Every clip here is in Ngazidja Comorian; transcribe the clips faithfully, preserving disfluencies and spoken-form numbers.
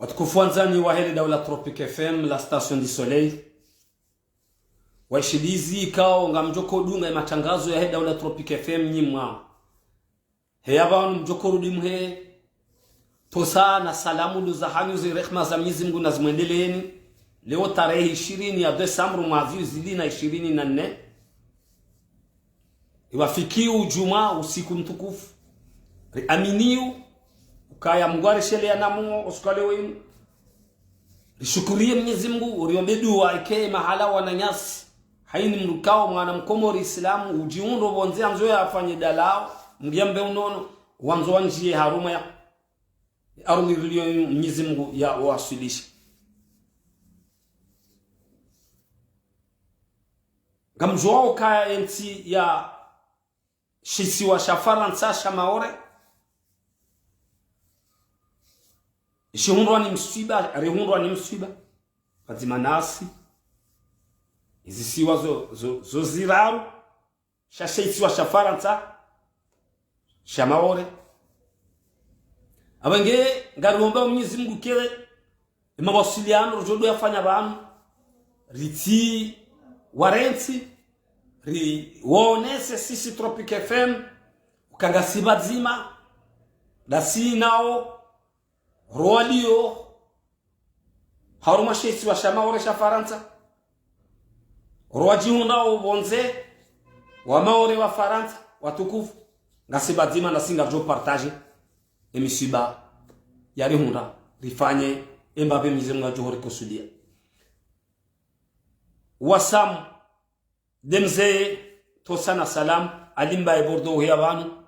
Watukufu wandzani wahe le Daula Tropic F M, la station du soleil. Waishilizi ikao ngamdjo udunga ye matangazo yahe Daula Tropic F M nyimwa. Heya pvanu mdjo urudi mhe. Tosa na salamu ndo zahanyu, ze rehma za Mwenyezi Mungu nazimwendeleeni. Leo tarehi ishirini ya décembre mwaha zihwi zili na ishirini na nne. Iwafikiu djumwa usiku mtukufu. Riaminiu ukaya Mungu arishelea namu osiku wa leo inu. Rishukuriye Mwenyezi Mungu, uriombe dua ike mahala wananyasi. Haini mdru ikao mwana mkomori islamu, udjihundro pvondze yandzo yafanye dalao, mdru yambe unono, wandzo wandjiye harumwa ya, harumwa rilio Mwenyezi Mungu ya waswilisha. Ngamdjuao ukaya entsi ya shisiwa sha Farantsa sha Maore, ishihundrwa ni mswiba, rihundrwa ni mswiba. Pvadzima nasi, izisiwa zo, zo, zo ziraru, sha shisiwa sha Farantsa, sha Maore. Apvenge ngariomba Mwenyezi Mungu ke, emawasiliano rodjo yafanya pvanu, ritsi warentsi, riwaonese sisi Tropic F M, uka ngasi pvadzima, ndasi nao, rowalio, harumwa shisiwa sha Maore sha Farantsa. Rowadjihundrao pvondze, wa Maore wa Farantsa, watukufu. Ngasi pvadzima nasi ngaridjo partager emisiba yarihundra, rifanye embapvi Mwenyezi Mungu adjo horikusudia. Wasamu, Demze, tosa na salam, Ali Mbaye Bordeaux heya pvanu,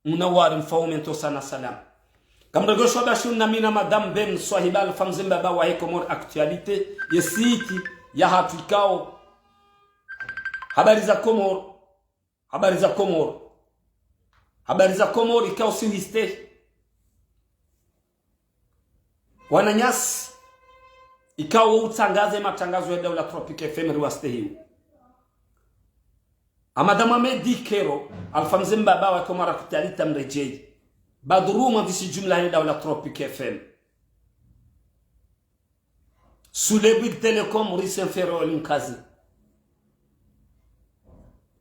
muna wari mfaume tosa na salam. Kamdagosho bashu na mina madame Ben Swahiba, la femme zembaba wahe Comores Actualité, ye site yahatru ikao. Habari za Comores, habari za Comores, habari za Comores ikao si wiste. Wananyasi, ikao utsangaze matangazo ya Daula Tropic F M riwastehiu. Amada Mohamed Kero, alfamze mbaba wa Komara kutali tamrejei. Badru mwandzishi jumla ya Daula Tropic F M. Sule Bouygues Telecom, Rue Saint-Ferréol Mkazi.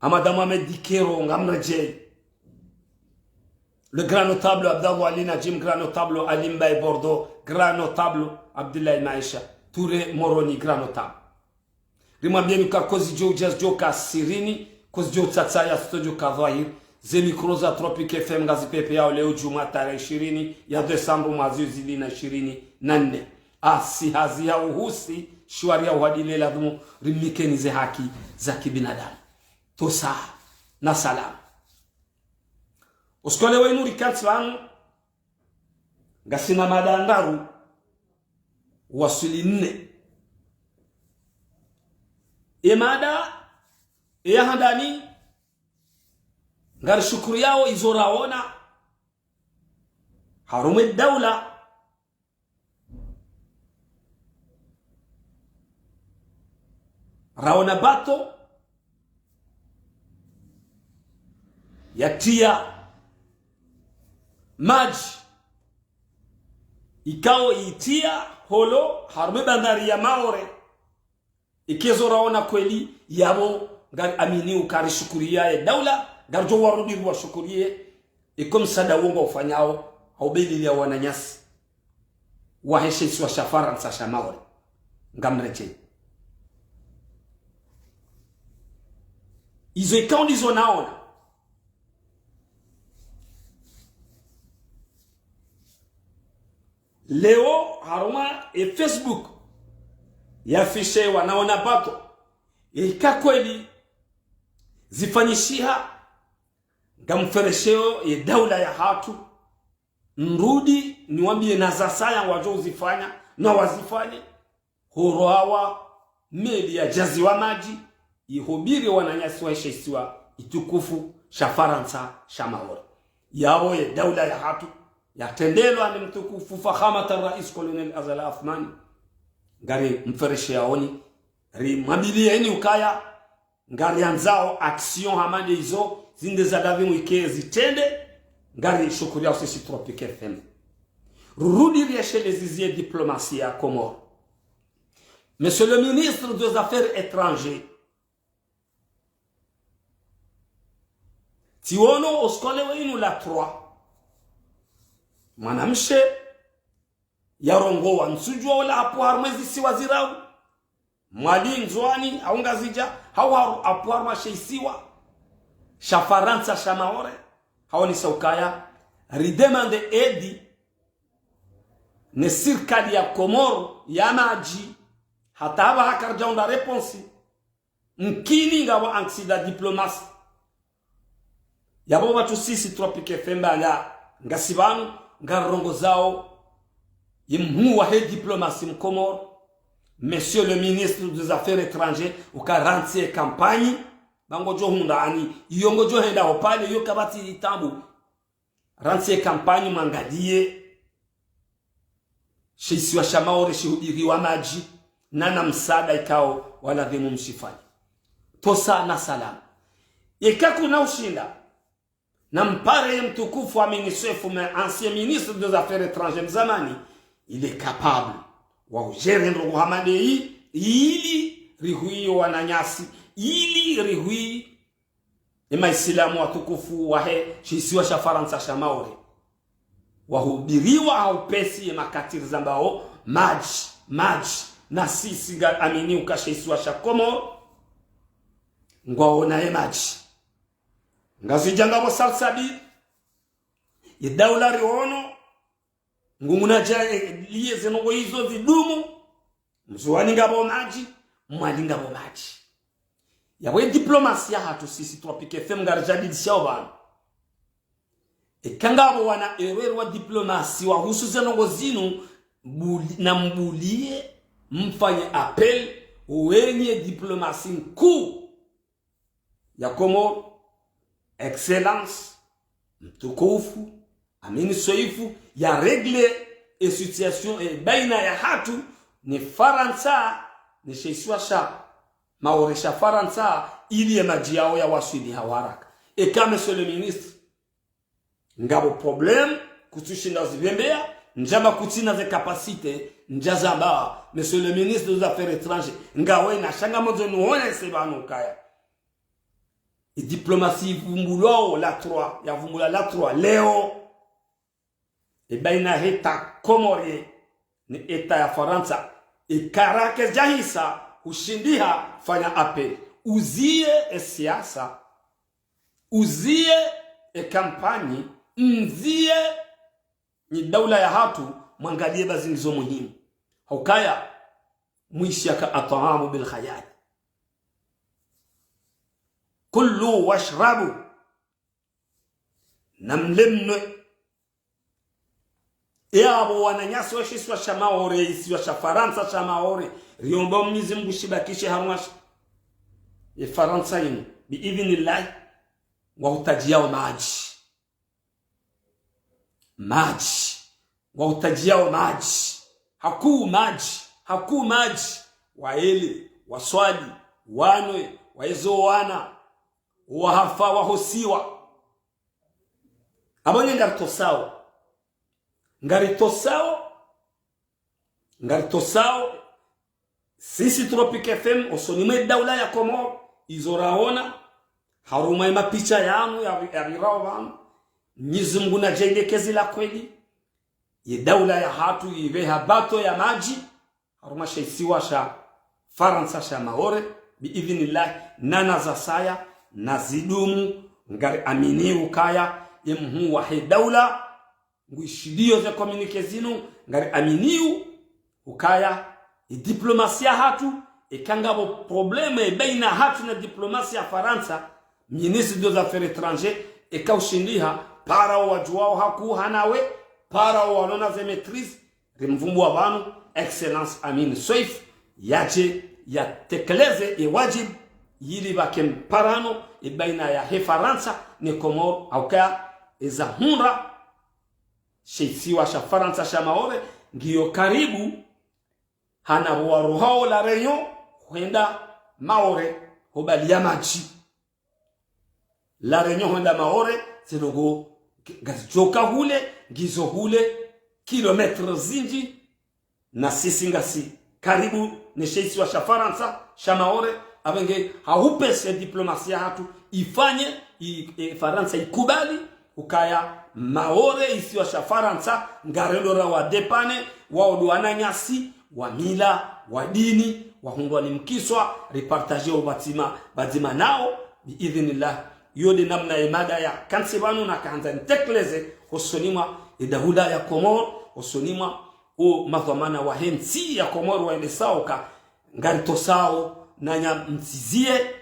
Amada Mohamed Kero, ngamrejei. Le grand notable Abdallah Ali Najim, grand notable Ali Mbaye Bordeaux, grand notable Abdoulaye Maisha, Touré Moroni, grand notable. Rimwambieni ka kozi djo udja zidjoka sirini, kozi djo utsatsa ya zitodjoka dhwahiri. Ze mikro za Tropic F M ngazipepeao leo djumwa tarehi ishirini ya desambru mwaha zihwi zili na ishirini na nne. Asi hazi ya uhusi, shiwari ya uhadile ladhumu, rimnikeni ze haki za kibinadamu. Tosa na salama. Usiku wa leo inu rikantsi pvanu, ngasina mada ndraru, waswili nne. Emada ya handani, ngarishukuriyao izo raona harumwa edaula. Raona bato yatiya madji, ikao itiya holo harumwa ebandari ya Maore. Ikezo raona kweli yapvo, ngariamini uka rishukuriya edaula, ngaridjo warudi riwashukuriye, iko msaada wo ngwaufanyao, haubelili ya wananyasi wahe she isiwa sha Farantsa sha Maore. Ngamrejei. Izo ikao ndizo naona. Leo harumwa e Facebook yafishe wanaona bato. Ika kweli zifanyishiha, ngamferesheo ye daula yahatru. Nrudi niwambiye na zasaya wadjo uzifanya, na wazifanye. Horo hawa meli yadjaziwa madji, ihubiri wananyasi wahe she isiwa itukufu sha Farantsa sha Maore. Yapvo ye daula yahatru yatrendelwa ni mtukufu Fakhamat Rais Colonel Azali Assoumani. Ngarimferesheaoni, rimwambiliyeni ukaya ngariandzao action hama nde izo zinde za ladhimu ike zitrende. Ngarishukuriyao sisi Tropic F M. Rurudi riesheleze ezi ye diplomasi ya Komori. Monsieur le ministre des Affaires étrangères, tsiwono oskole wenu la trois. Mwanamshe yarongowa, ntsudjuwa ola hapvo harumwa ezisiwa ziraru. Mwali, Ndzuwani, hau Ngazidja, hau haru-, hapvo harumwa she isiwa sha Farantsa sha Maore. Haonesa ukaya ridemande edi ne sirikali ya Komori ya madji, hata hapvaha karidjahundra réponse. Mkini ngapvo anksida diplomasi. Yapvo pvatsu sisi Tropic F M bala, ngasi pvanu, ngarirongozao ye mhuu wahe diplomasi mkomori, Monsieur le ministre des Affaires étrangères, uka rantsi ye kampanyi, ba ngodjo hundra ani, iyo ngodjo henda hopvale, iyo kapvatsi taabu. Rantsi ye kampanyi, mwangaliye she isiwa sha Maore shihubiriwa madji, nana msaada ikao walazimu mshifanye. Tosa na salama. Eka kuna ushinda, na mpare ye mtukufu Amine Souef, mais ancien ministre des Affaires étrangères mzamani, il est capable wa ujere ndrongo hama ndeyi, ili rihwiye wananyasi, ili rihwiye ye maisilamu watukufu wahe she isiwa sha Farantsa sha Maore. Wahubiriwa ha upesi ye makatiri zambao madji, madji, na sisi ngariamini uka she isiwa sha Komori ngwaona ye madji. Ngazidja ngapvo Salsabil, ye daula riono, Ngunguna dja, eh, liye ze ndrongo izo zidumu. Ndzuwani ngapvo madji, Mwali ngapvo madji. Yapvo ye diplomasi yahatru sisi Tropic F M ngaridjadidishao pvanu. Eka ngapvo wana erreur wa diplomasi wahusu ze ndrongo zinu, buli-, na mbuliye, mfanye appel, wenye diplomasi nkuu ya Komori, Excellence, mtukufu, Amine Souef, ya régler e situation, e, baina yahatru, ne Farantsa, ne she isiwa sha Maore sha Farantsa, ili ye madji yao yawaswili ha uharaka. Eka, Monsieur le Ministre, ngapvo problème, kutsushinda uzipvembea, ndjamba kutsina ze capacité, ndjazamba, Monsieur le Ministre des Affaires étrangères, ngawe na sha ngamwandzo nuonese pvanu ukaya. E diplomasi ivumbulwao la trois, yavumbula la trois leo. E baina he État comorien ne État ya Farantsa. E karakeze djahisa hushindiha fanya appel. Uziye e siasa. Uziye e kampanyi. Mziye nyi daula yahatru, mwangaliye ba zindru zo muhimu. Haukaya, mwishi yaka at'amu bil khayali. Kulu washrabu. Na mle mnwe. E apvo wananyasi wa she isiwa sha Maore, isiwa sha Farantsa sha Maore, riomba Mwenyezi Mungu shibakishe harumwa she, e Farantsa inu, bi idhnillahi, ngwahutadjiyao madji. Madji. Ngwahutadjiyao madji. Hakuu madji. Hakuu madji. Waele, waswali, wanwe, waeze wana, wahafa, wahosiwa. Apvo nge ngaritosao. Ngaritosao. Ngaritosao. Sisi Tropic F M, osoni mwe daula ya Komori, izo raona, harumwa ye mapicha yanu ya, yapvirao pvanu, Mwenyezi Mungu nadjaaliye kezi la kweli, ye daula yahatru ipvehe bato ya madji, harumwa she isiwa sha Farantsa sha Maore, bi idhnillahi, nana zasaya, na zidumu, ngariamini ukaya, ye mhuu wahe daula, ngwishidiyo ze communiqué zinu, ngariaminiyo ukaya, e diplomasi yahatru, eka ngapvo problème, e baina hatru na diplomasi ya Farantsa, ministre des Affaires étrangères, eka ushindiha, para owadjuwao hakuu hanawe, para owalona ze maîtrise, rimvumbuwa pvanu, Excellence Amine Souef, yadje, yatekeleze, e wadjibu, yili pvwake mparano, e baina yahe Farantsa, ne Komori, haukaya, eza hundra, she isiwa sha Farantsa sha Maore, ngiyo karibu, hana pvo warohao La Réunion, hwenda Maore, hobaliya madji. La Réunion hwenda Maore, ze ndrongo, ngazidjoka hule, ngizo hule, kilomètres zindji, na sisi ngasi karibu ne she isiwa sha Farantsa, sha Maore, apvo nge ha upesi ye diplomasia yahatru ifanye, i, e, Farantsa ikubali, ukaya Maore isiwa sha Farantsa, ngarendo rawadépanner, wao ndo wananyasi, wa mila, wa dini, wahundrwa ni mkiswa, ripartager wo pvadzima, pvadzima nao, biidhnillah. Iyo nde namna ye mada yakantsi pvanu nakahandza nitekeleze, hosoni mwa ye daula ya Komori, hosoni mwa o madhwamana wahe ntsi ya Komori waelesao ka ngaritosao nanya mtsizie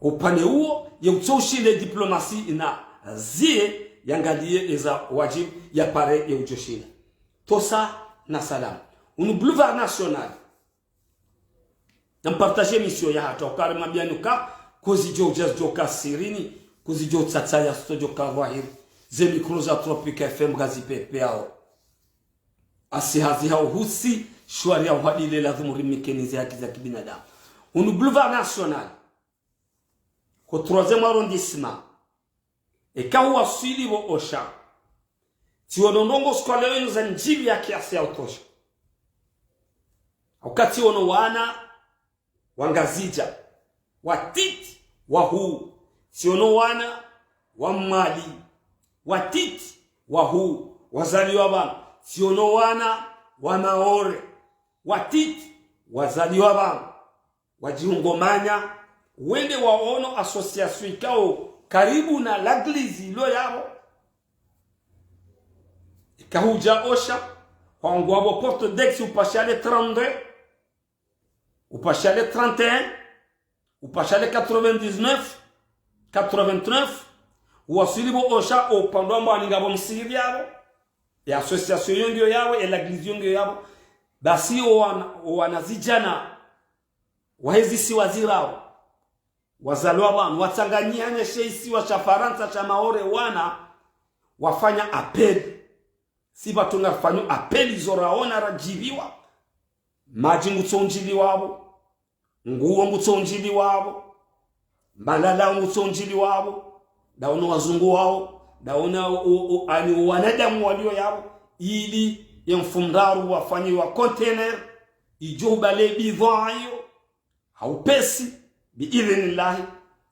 upande uwo, ye utso ushinda ye diplomasi ina zie yangaliye eza wajibu yapare ye udjoshinda. Tosa na salama. Unu Boulevard National. Nampartager émission yahatru, ukaya rimwambiani uka, kuzidjo udja zidjoka sirini, kuzidjo utsatsa ya zitsodjoka dhwahiri. Ze micro za Tropic F M ngazipepeao. Asi hazi ha uhusi, shwari ya uhadile lazimu rimikenize haki za kibinadamu. Unu Boulevard National. Ko troisième arrondissement. Eka huwaswili pvo Osha. Tsiono ndrongoo siku ya leo inu zandjivi ya kiasi ya utosha. Hauka tsiono wana wa Ngazidja, watiti, wahuu. Tsiono wana wa Mwali, watiti, wahuu, wazaliwa pvanu. Tsiono wana wa Maore, watiti, wazaliwa pvanu. Wadjihungomanya, wende waono association ikao karibu na l'église ilo yapvo. Eka hudja Osha, hwangu wapvo Porte d'Aix upashale trente-deux, upashale trente et un, upashale quatre-vingt-dix-neuf, quatre-vingt-neuf, uwaswili pvo Osha, o upande wa Mbwani ngapvo msihiri yapvo, ye association iyo ngiyo yapvo, ye l'église iyo ngiyo yapvo. Basi o wana, o wanazidjana wahe zisiwa ziraru, wazalwa pvanu, watsanganyiha ne she isiwa sha Farantsa sha Maore wana, wafanya appel. Si pvatsu ngarifanyo appel izo raona radjiviwa. Madji ngutso undjiliwa pvo. Nguo ngutso undjiliwa pvo. Malala ngutso undjiliwa pvo. Ndaono wazungu wao. Ndaono o, o, ani o wanadamu walio yapvo. Ili ye mfumoraru wafanyiwa container. Idjo ubale bidhwaa iyo. Ha upesi, biidhnillahi,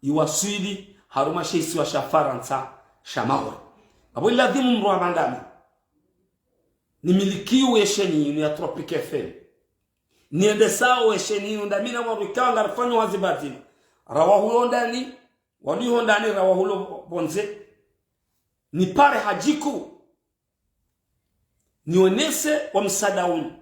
iwaswili harumwa she isiwa sha Farantsa sha Maore. Apvo ilazimu mdru apvandami. Nimilikiyo ye sheni inu ya Tropic F M. Niendesao ye sheni inu ndami na wandru ikao ngarifanyo hazi pvadzima. Rawahulo ndani, waliho ndani, rawahulo pvondze. Nipare hadjiku. Nionese wa msaada unu.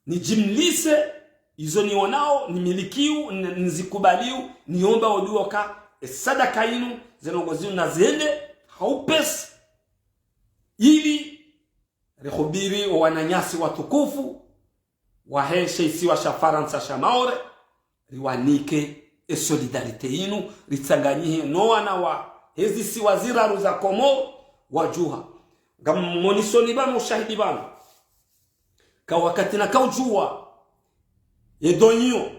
Nijimlise izo nionao, nimilikiyo, n-, nizikubaliyo, niomba oduwa ka, e sadaka inu, ze ndrongoo zinu nazende, ha upesi. Ili, rihubiri o wananyasi watukufu, wahe she isiwa sha Farantsa sha Maore, riwanike e solidarité inu, ritsanganyihe no wana wahe zisiwa ziraru za Komori, wadjuha. Ngamonisoni pvanu ushahidi pvanu. Ka wakati nakaudjuwa, ye donyo,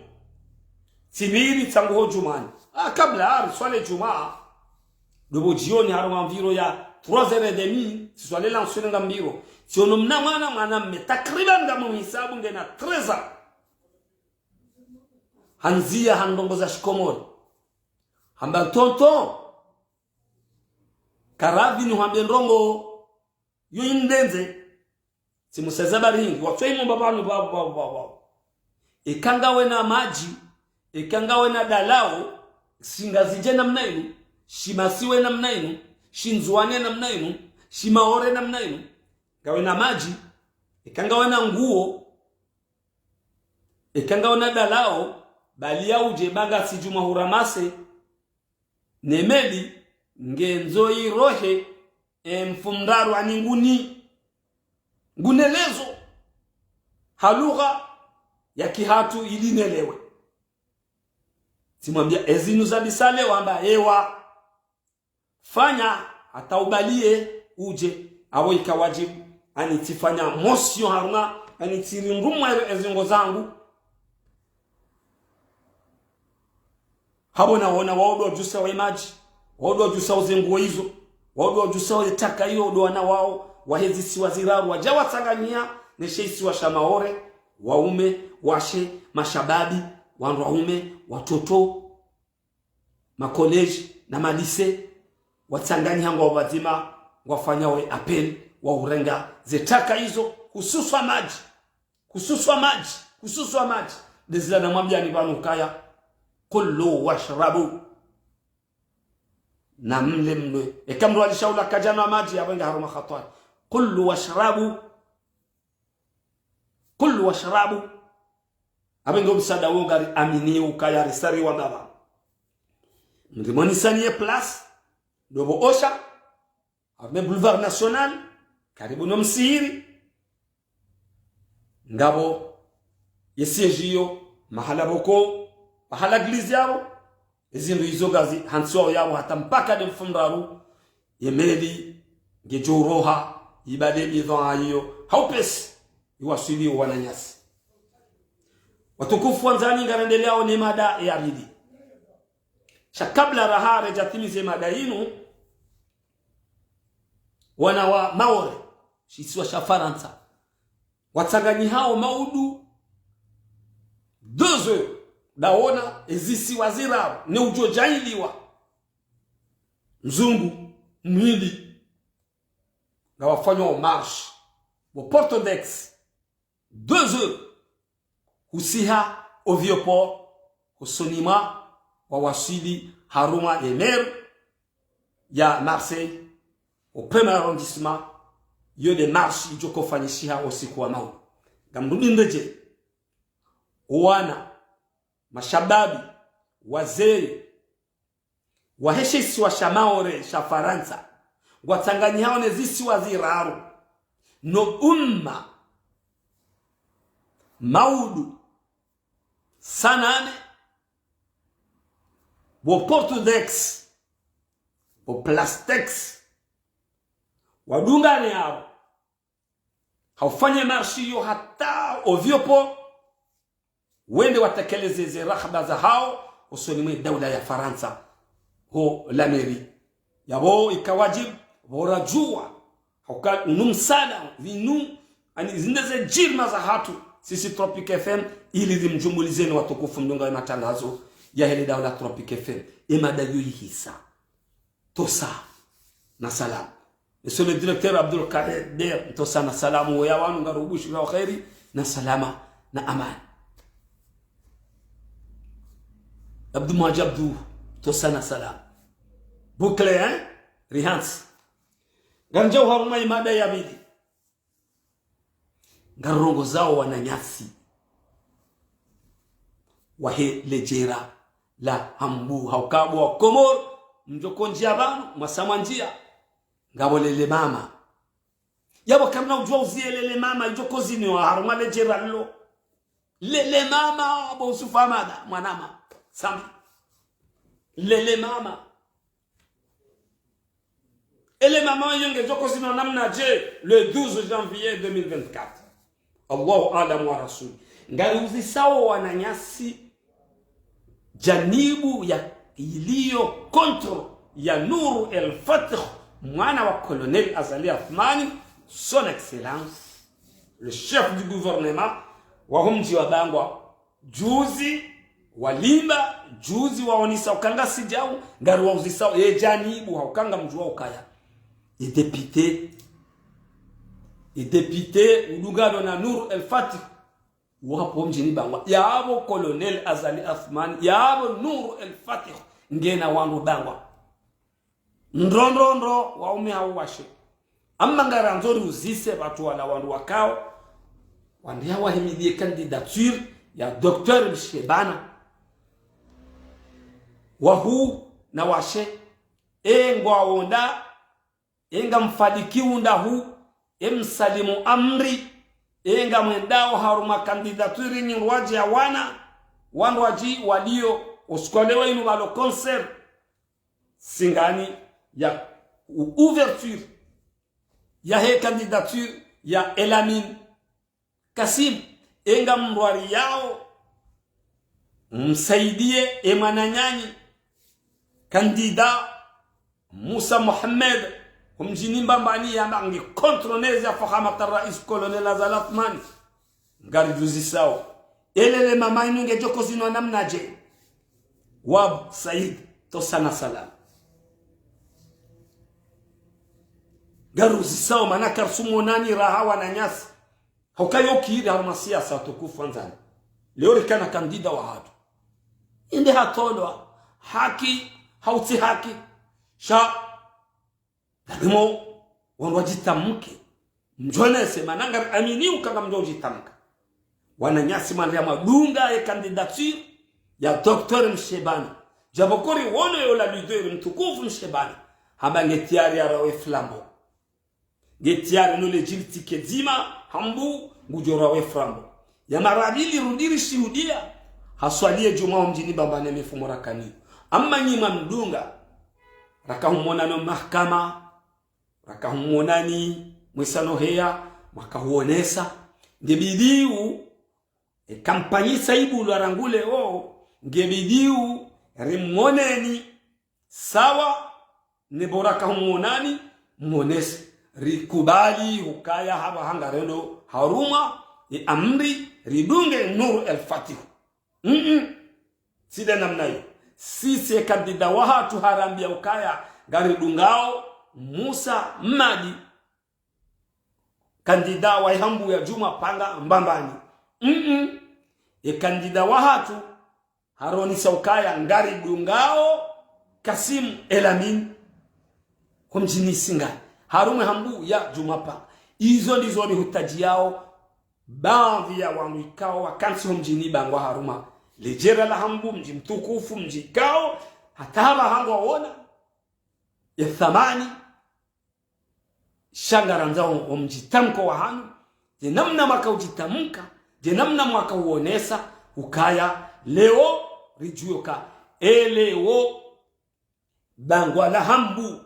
tsipviri tsangu ho djumani. Ah, kabla, ah, riswali djuma. Ndopvo djioni harumwa mviro ya trois heures et demie, tsiswali la nswili nga mbiro. Tsiono mna mwana, mwana mme, takriban ngamuhisabu ngena treize ans. Handzia ha ndrongoo za shikomori. Hamba tonton. Karavi nihwambe ndrongoo. Yo indrendze. Tsimuseza bari hindri. Watswa imomba pvanu, pvapvo, pvapvo, pvapvo, pvapvo. Eka ngawe na madji, eka ngawe na dalao, Shingazidja namna inu, Shimasiwa namna inu, Shindzuwani namna inu, Shimaore namna inu, ngawe na madji, eka ngawe na nguo, eka ngawe na dalao, bali ya udje banga tsi djuma huramase, ne meli, ngendzo irohe, e mfumoraru ani nguni, ngunelezo, ha lugha ya kihatru ili nelewe. Tsimwambia ezinu zabisa leo hamba ewa. Fanya hata ubalie udje, apvo ika wadjibu, ani tsifanya motion harumwa, ani tsirindumwa ezo ndrongoo zangu. Hapvo naona wao ndo wadjusa wa imadji, wao ndo wadjusa uze nguo izo, wao ndo wadjusa uze taka iyo ndo wana wao, wahe zisiwa ziraru, wadja watsanganyiha ne she isiwa sha Maore, waume, washe, mashababi, wandru waume, watoto, makoleji na malycée, watsanganyiha ngwao pvadzima, ngwafanyao ye appel, wa urenga ze taka izo, hususwa madji, hususwa madji, hususwa madji. Ndezila namwambiani pvanu ukaya, kulu washrabu. Na mle mnwe. Eka mndru alisha ula kadjanwa madji, yapvo nge harumwa hatwari. Kulu washrabu. Kulu washrabu. Apvo nge omsaada wo ngari amini ukaya risariwa mbapvi. Mndru monisani ye place, ndopvo Osha, harumwa Boulevard National, karibu no msihiri. Ngapvo ye siège iyo, mahala pvoko, mahala église yapvo, ezindru izo ngazi hantsiwao yapvo hata mpaka nde mfumoraru, ye meli ngedjo uroha, ibale midhwaa iyo, ha upesi, iwaswili owananyasi. Watukufu wandzani, ngarendeleao ne mada ya pvili. Sha kabla raha redja timize mada inu, wana wa Maore, shisiwa sha Farantsa, watsanganyihao maudu deux heures, ndaona ezisiwa ziraru, ne udjo djaaliwa mzungu, mwindi, ngawafanyao marche, pvo Porte d'Aix, deux heures, husiha o Vieux-Port, hosoni mwa wawaswili harumwa ye mer ya Marseille, o premier arrondissement, yo nde marche idjo kofanyishiha o usiku wa maudu. Ngamrudi ndedje, wana, mashababi, wazee, wahe she isiwa sha Maore sha Farantsa, ngwatsanganyihao ne zisiwa ziraru, no umma, maudu, saa nane, pvo Porte d'Aix, pvo Place d'Aix, wadungane apvo, ha ufanya marche iyo hata o Vieux-Port, wende watekeleze ze rahaba zahao, hosoni mwe daula ya Farantsa, ho la mairie. Yapvo ika wajibu, pvo radjuwa, hauka unu msaada, vinu, ani zinde ze djirma zahatru, sisi Tropic F M, ili zimdjumulizeni watukufu mdungao ye matangazo yahe le daula Tropic F M. Ye mada yo ihisa. Tosa na salama. Monsieur le directeur Abdul Kader, tosa na salama, woya wanu ngarubushi wa kheri, na salama, na amani. Abdou Moadja Abdou, tosa na salama. Boucle, hein? Rihantsi. Ngarindjia oharumwa ye mada ya pvili. Ngarongozao wananyasi wahe le djera la Hambu, hauka pvo wa Komori, mdjo kondjia pvanu, mwasa mwandjia. Ngapvo lele mama. Yapvo kamna udjuwa uziye lele mama, idjo kozinwa harumwa le djera lilo. Lele mama, pvo Youssouf Hamada, mwanama. Sambi. Lele mama. Ele mama yo ngedjo kozinwa namnadje le douze janvier deux mille vingt-quatre. Allahu aalam wa rasul. Ngariuzisao wananyasi janibu ya iliyo contre ya Nour El Fath, mwana wa Colonel Azali Assoumani, son excellence, le chef du gouvernement, wa ho mdji wa Bangwa, juzi walimba, juzi waonesa ukaya ngasi djau, ngariwauzisao ye janibu, hauka ngamdjuwa ukaya ye député, ye député udungano na Nour El Fath, wo hapvo mdjini Bangwa, yapvo Colonel Azali Assoumani, yapvo Nour El Fath, ngena wandru Bangwa. Ndro, ndro, ndro, waume hau washe. Amma ngarandzo riuzise pvatsu wala wandru wakao wandru ya wahimiliye candidature ya Docteur Mshebana. Wahuu na washe, e ngwaonda, e ngamfadiki unda hu, e msalimu amri, e ngamwendao harumwa candidature nyi ndrwadji ya wana, wandrwadji waliyo, usiku wa leo inu pvalo concert Singani ya ou-, ouverture yahe candidature ya Elamine Kassim, e ngamrwariyao msaidiye e mwananyanyu candidat Moussa Mohamed Homdjini Mbambani yamba nge contre nezi ya Fahamat Rais Colonel Azali Assoumani. Ngaridjuzisao. Elele mama inu ngedjo kozinwa namnadje. Wabu Said, tosa na salama. Ngaruzisao mana karsumonani raha wananyasi. Haukayo kiri harumwa siasa watukufu wandzani. Leo rikana kandida wahatru. Inde hatolwa. Haki, hautsi haki. Sha lazima wandru wadjitamke. Mdjonese mana ngariamini uka ngamdjo udjitamka. Wananyasi mwandria mwadunga ye candidature ya Docteur Mshebani. Djapvo kori wono yo la leader mtukufu Mshebani. Hamba nge tayari ya rawe flambeau. Nge tayari no le djilitike dzima, hambu, ngudjo rawe flambeau. Ya mara ya pvili rudi rishuhudia, haswaliye djumwa homdjini Mbambani mifumo rakani. Amma nyi mwamdunga, raka humwonani ho mahakama, raka humwonani mwesa no heya, mwaka huonesa. Nge bidiu, e kampanyi sa ibulwa rangu leo, nge bidiu, rimwoneni, sawa, ne bora kahumwonani, mwonese. Rikubali, hukaya hapvaha ngarendo, harumwa, e amri, ridunge Nour El Fath. Mm-mm. Tsi nde namna iyo. Sisi e kandida wahatru harambia ukaya, ngaridungao, Musa Mmadi, kandida wa ihambu ya Djumwapanga Mbambani. Mm-mm. E kandida wahatru, haronesa ukaya ngaridungao Kassim El Amine. Homdjini Singani. Harumwa e hambu ya Djumwapanga. Izo ndizo rihutadjiyao baadhwi ya wandru ikao wakantsi homdjini Bangwa harumwa le djera la hambu, mdji mtukufu, mdji ikao, hata hapvaha ngwaona ye thamani. Sha ngarandzao omdjitamko wahanyu, dje namna mwaka udjitamka, dje namna mwaka uonesa, ukaya leo ridjuwe uka, e leo, Bangwa la hambu,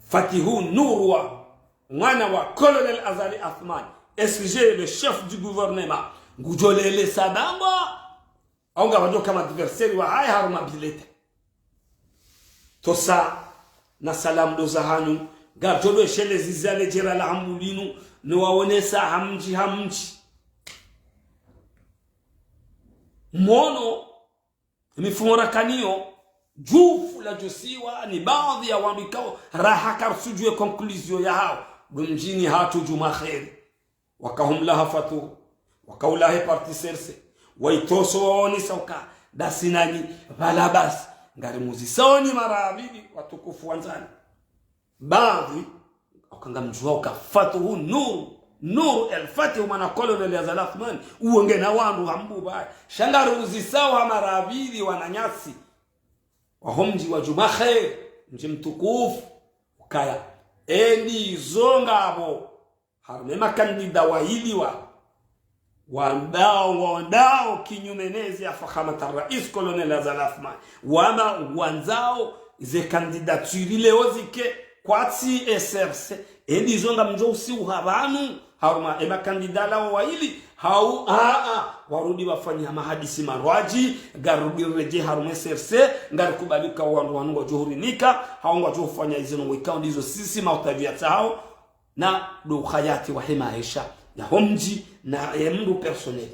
Fatihu Nour wa, mwana wa Colonel Azali Assoumani, S G, le chef du gouvernement, ngudjo lelesa Bangwa, au ngapvadjo kama adversaire wahahe harumwa bulletin. Tosa na salamu ndo zahanyu, ngardjo ndo eshelezi za le djera la hambu linu, no waonesa hamdji hamdji. Mwono, mifumo rakanayo, djufu ladjosiwa ni baadhwi ya wandru ikao, raha karsudjuwe conclusion yahao, ndo mdjini hatru Djumwaheri. Wakahumlaha Fatihu, wakaulaha e parti C R C, waitoso waonesa uka, ndasi nanyi, pvala basi, ngarimuzisao nyi mara ya pvili, watukufu wandzani. Baadhwi, uka ngamdjuwa uka Fatihu Nour, Nour El Fath, mwana Colonel Azali Assoumani, uwo ngena wandru hambu pvaya. Sha ngariuzisao ha mara ya pvili wananyasi. Wa homdji wa Djumwaheri, mdji mtukufu, ukaya. E ndizo ngapvo. Harumwa e makandida wayili wa, wandao, wandao kinyume nezi ya Fahamat Rais Colonel Azali Assoumani. Wamba wandzao ze candidature leo zike kwatsi S R C. E ndizo ngamdjo usiuha pvanu, harumwa e makandida lao wayili, hau, a, a, warudi wafanya mahadisi marwadji, ngarudi redjei harumwa S R C, ngarikubali uka wandru wanu ngwadjo hurinika, hau ngwadjo ufanya izinu wikao ndizo sisi mautadju ya tsahao, na ndo uhayati wahe maesha ya homdji na ye mndru personnel.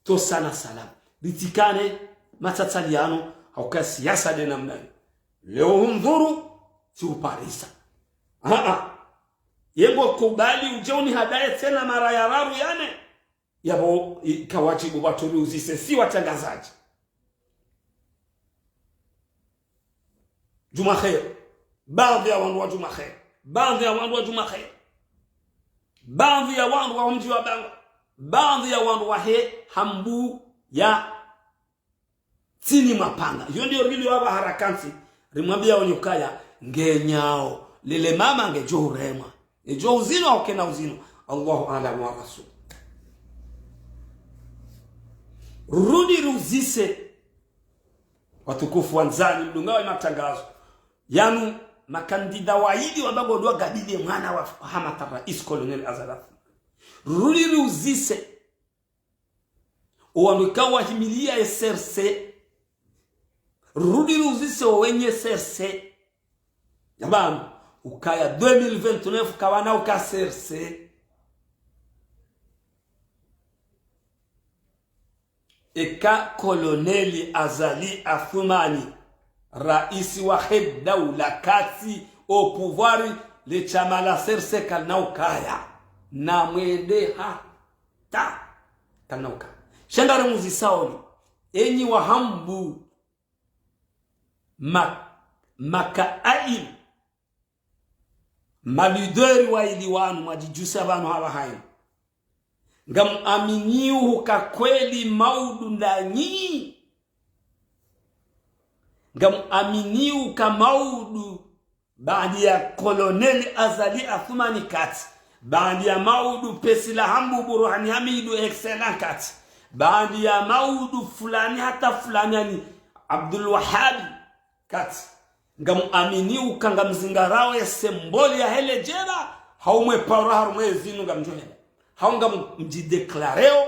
Tosa na salama. Ritsikane matsatsaliano, hauka siasa nde namna iyo. Leo hundhuru, tsi uparisa. Aa. Ye ngo kubali udje unihadaye tsena mara ya raru ya ne. Yapvo, i, kawadjibu pvatsu riuzise si watrangazadji. Djumwaheri. Baadhwi ya wandru wa Djumwaheri. Baadhwi ya wandru wa Djumwaheri. Baadhwi ya wandru wa homdji wa Bangwa. Baadhwi ya wandru wahe hambu ya Tsinimwapanga. Iyo ndiyo rili wapva harakantsi. Rimwambia onyi ukaya, ngenyao. Lele mama ngedjo uremwa. Ngedjo uzinwa au kena uzinwa. Allahu a'lam wa rasul. Rudi riuzise. Watukufu wandzani, mdungao ye matrangazo yanu, makandida wayili wamba ngwandao wagabidie mwana wa Fahamat Rais Colonel Azali. Rudi riuzise owandru ikao wahimilia S R C. Rudi riuzise owenye S R C. Yapvanu, ukaya deux mille vingt-neuf kawana uka C R C. Eka Colonel Azali Assoumani, raisi wahe daula, katsi au pouvoir, le shama la C R C kalina ukaya. Namwende hata. Kalina ukaya. Sha ngarimuzisao nyi, enyi wahambu ma-, makaili. Maleader waili wanu, mwadjidjusa pvanu hapvaha inu. Ngamuaminio uka kweli Maudu ndanyi? Ngamuaminio uka Maudu, baanda ya Colonel Azali Assoumani katsi, baanda ya Maudu pesi la hambu Burhani Hamidu excellent katsi, baanda ya Maudu fulani hata fulani yani Abdul Wahabi katsi, ngamuaminio uka ngamzingarao ye symbole yahe le djera, hau mwe paro harumwa ezinu ngamdjohenda. Hau ngamdjidéclareo,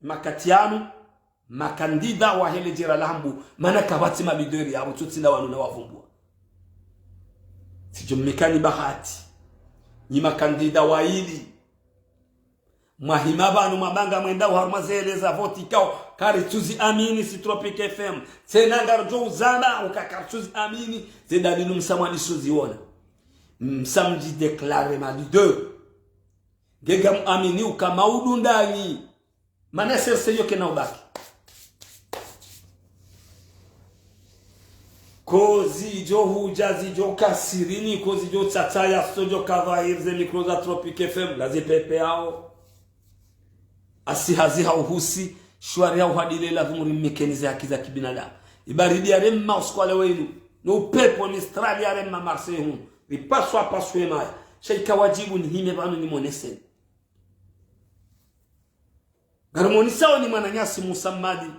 makati yanu, makandida wahe le djera la hambu, mana kapvatsi maleader yapvo, tsotsi nda wanu nawavumbua. Tsidjo mnikani bahati. Nyi makandida waili. Mwahima pvanu mwamba ngamwendao harumwa zele za voti ikao, karitsuziamini si Tropic F M. Tsena ngaridjo uzamba, uka karitsuziamini, ze dalili msa mwandiso ziona. Msa mdjidéclare maleader. Nge ngamuaminio uka Maudu ndanyi? Mana C R C yo kayina ubaki. Ko zidjo hudja zidjo ka sirini, ko zidjo tsatsa ya sodjo ka dhwahiri ze micro za Tropic F M, ngazipepeao. Asi hazi hauhusi, shwari hauhadile, lazimu rimnikeni ze haki za kibinadamu. Ibaridi yarema usiku wa leo inu, no upepvo Mistral yarema Marseille hunu, ripaswa paswe maya. Sha ika wadjibu nihime pvanu nimoneseni. Ngarimuonesao nyi mwananyasi Musa Mmadi